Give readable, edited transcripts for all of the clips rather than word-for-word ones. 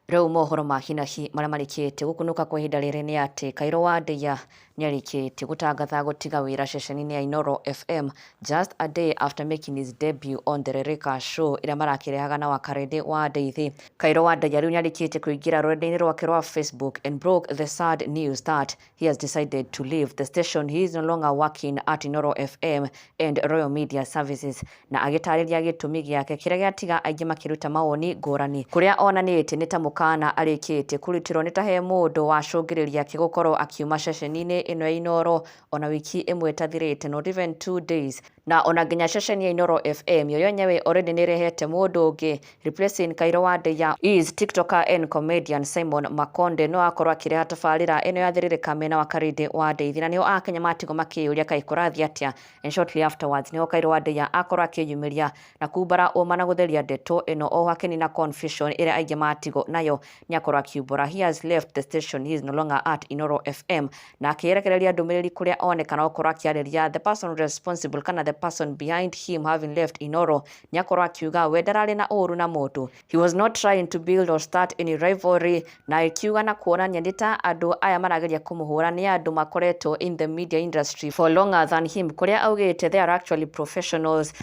Rĩu mohoro ma hinahi marĩa marĩkĩtie gũkunũka kwa ihinda rĩrĩ nĩ atĩ Kairũ wa Ndeiya nĩarĩkĩtie gũtangatha gũtiga wĩra ceceni-inĩ ya Inooro FM just a day after making his debut on the Rereka Show ĩrĩa marakĩrehaga na Wakarende wa Ndeithi. Kairũ wa Ndeiya rĩu nĩarĩkĩtie kũingĩra rũrenda-inĩ rwake rwa Facebook and broke the sad news that he has decided to leave the station. He is no longer working at Inooro FM and Royal Media Services na agĩtarĩria gĩtũmi gĩake kĩrĩa gĩatiga aingĩ makĩruta mawoni ngũrani kũrĩa onanĩtie nĩ ta mũkana arĩkĩtie kũrutĩrwo nĩ ta he mũndũ wacũngĩrĩria ake gũkorwo akiuma ceceni-inĩ ĩno ya Inooro ona wiki ĩmwe ĩtathirĩte, not even 2 days. Na ona nginya ceceni ya Inooro FM yo yenyewe already nĩ ĩrehete mũndũ ũngĩ replacing Kairũ wa Ndeiya is TikToker and comedian Simon Makonde no akorwo akĩreha tabarĩra ĩno ya Thĩrĩrĩka mena wa Karĩndĩ wa Ndeithi, na nĩho akenya matigwo makĩyũria kaĩ kũrathiĩ atĩa. And shortly afterwards nĩho Kairũ wa Ndeiya akorwo akĩyumĩria na kumbara ũma na gũtheria ndeto ĩno o hakĩnina confusion ĩrĩa aingĩ matigwo nayo. Nĩ akorwo akiumbũra he has left the station, he is no longer at Inooro FM, na akĩrekereria ndũmĩrĩri kũrĩa onekana gũkorwo akĩarĩria the person responsible kana the person behind him having left Inooro. Nĩ akorwo akiuga we ndararĩ na ũru na mũndũ, he was not trying to build or start any rivalry, na akiuga na kuonania nĩ ta andũ aya marageria kũmũhũra nĩ andũ makoretwo in the media industry for longer than him, kũrĩa augĩte they are actually professionals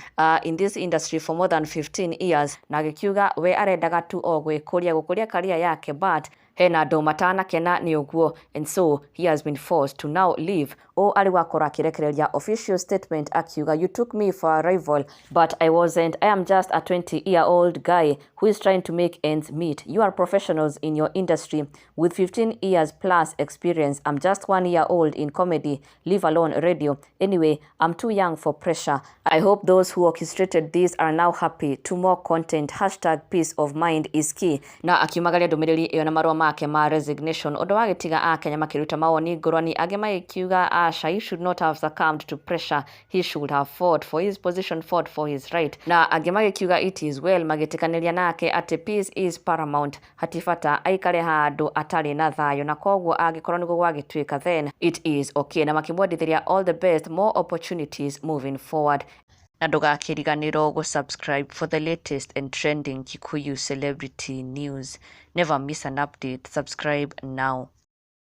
in this industry for more than 15 years, na agĩkiuga we arendaga tu o gwĩkũria gũkũria career yake, but hena andũ matanakena nĩ ũguo, and so he has been forced to now leave. O arĩ wakorwo akĩrekereria official statement akiuga, "You took me for a rival, but I wasn't. I am just a 20-year-old guy who is trying to make ends meet. You are professionals in your industry with 15 years plus experience. I'm just 1 year old in comedy, leave alone radio. Anyway, I'm too young for pressure. I hope those who orchestrated this are now happy. To more content. #PeaceOfMindIsKey." Na akiumagaria ndũmĩrĩri ĩyo na marũa make ma resignation, ũndũ wagĩtiga akenya makĩruta mawoni ngũrani, angĩ magĩkiuga aca, he should not have succumbed to pressure, he should have fought for his position, fought for his right, na angĩ magĩkiuga it is well, magĩtĩkanĩria nake atĩ peace is paramount, hatibata aikare handũ atarĩ na thayũ, na koguo angĩkorwo nĩguo gwagĩtuĩka, then it is okay, na makĩmwendithĩria all the best, more opportunities moving forward. Na ndũgakĩriganĩrwo gũsubscribe for the latest and trending Kikuyu celebrity news. Never miss an update. Subscribe now.